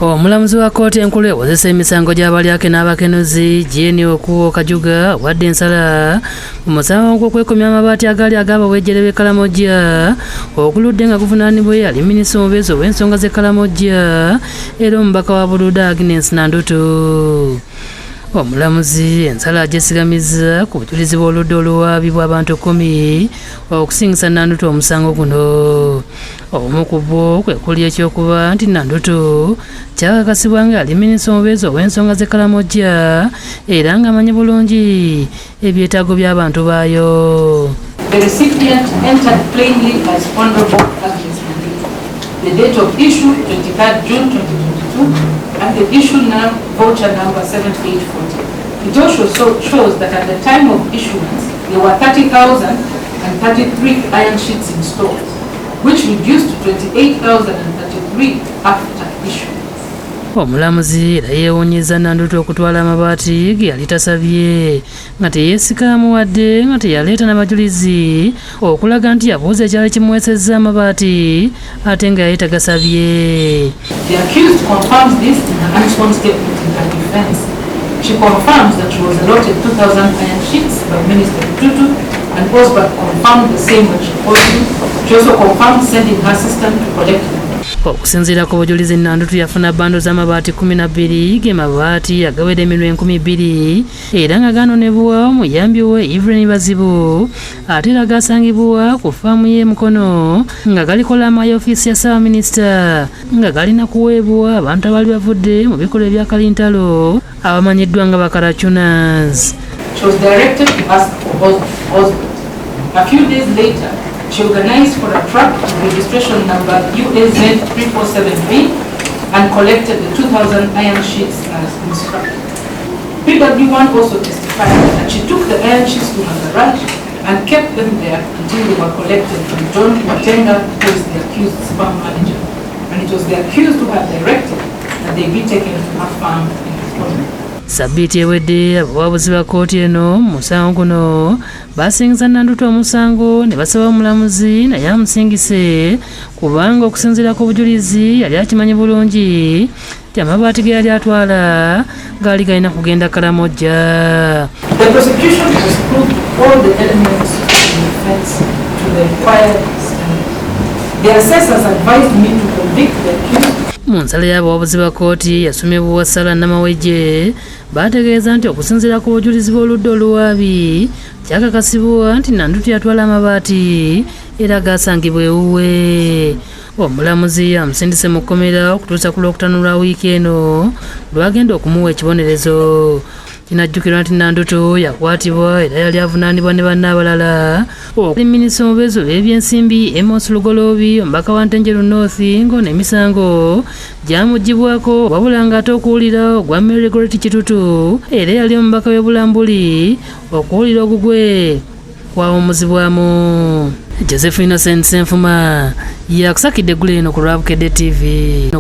Omulamuzi wa kkooti enkulu ewozesa emisango gy'abalyake n'abakenuzi Jane Okuo Kajuga awadde ensala mu musango gw'okwekomya amabaati agaali ag'abawejjere b'e Karamoja okuludde nga guvunaanibwa eyali minisita omubeezi ow'ensonga z'e Karamoja era omubaka wa Bududa Agnes Nandutu. Omulamuzi ensala agyesigamizza ku bujulizi bw'oludda oluwaabi bw'abantu 10 okusingisa Nandutu omusango guno. Obumu ku bwo kwe kuli eky'okuba nti Nandutu kyakakasibwa nga yali minisita omubeezi ow'ensonga z'e Karamoja era ng'amanyi bulungi ebyetaago by'abantu baayo. The recipient entered plainly as Honorable Agnes Nandutu. The date of issue, 23rd June 2022, and the issue voucher number 7840. It also shows that at the time of issuance, there were 30,033 iron sheets in stores, which reduced to 28,033 after issuance. Omulamuzi era yeewuunyizza Nandutu okutwala amabaati ge yali tasabye nga teyeesikaamu wadde nga teyaleeta n'abajulizi okulaga nti yabuuza ekyali kimuweesezza amabaati ate nga yali tagasabye. The accused confirms this in her unsworn statement in her defense. She confirms that she was allotted 2,000 iron sheets by Minister Bitutu, and Osbert confirmed the same when she called him. She also confirmed sending her assistant to collect them. Okusinziira ku bujulizi, Nandutu yafuna bando z'amabaati 12 ge mabaati agawera eminwe 2000 era nga ganonebwa omuyambi we Evelyn Bazibu ate era gasangibwa ku faamu y'e Mukono nga galiko laama y'ofiisi ya ssaabaminisita nga galina kuweebwa abantu abaali bavudde mu bikolwa ebya kalintalo abamanyiddwa nga bakaracunas. She was directed to ask for Osbert. A few days later, she organized for a truck with registration number UAZ 347B and collected the 2,000 iron sheets as instructed. PW1 also testified that she took the iron sheets to her garage and kept them there until they were collected from John Watenga, who is the accused's farm manager. And it was the accused who had directed that they be taken to her farm in Mukono. Sabbiiti ewedde abawabuzi ba kkooti eno mu musango guno basingisa Nandutu omusango ne basaba omulamuzi naye amusingise kubanga okusinziira ku bujulizi yali akimanyi bulungi nti amabaati ge yali atwala gaali galina kugenda Kalamojja. The prosecution has proved all the elements of the offense to the required standard. The assessors advised me to convict the accused. Mu nsala y'abawabuzi ba kkooti yasomebwa Sala Namawejje baategeeza nti okusinziira ku bujulizi bw'oludda oluwaabi kyakakasibwa nti Nandutu yatwala amabaati era gasangibwa ewuwe. Omulamuzi amusindise mu kkomera okutuusa ku Lwokutaano lwa wiiki eno lwagenda okumuwa ekibonerezo. Kinajjukirwa nti Nandutu yakwatibwa era yali avunaanibwa ne banne abalala okuli minisita omubeezi ow'ebyensimbi Amos Lugoloobi, omubaka wa Ntenjeru North, ng'ono emisango gyamuggyibwako wabula ng'ate okuwulira ogwa Mary Goretti Kitutu era yali omubaka w'e Bulambuli okuwulira ogugwe kwawummuzibwamu. Joseph Innocent Senfuma yakusakidde eggulo eno ku lwa Bukedde TV.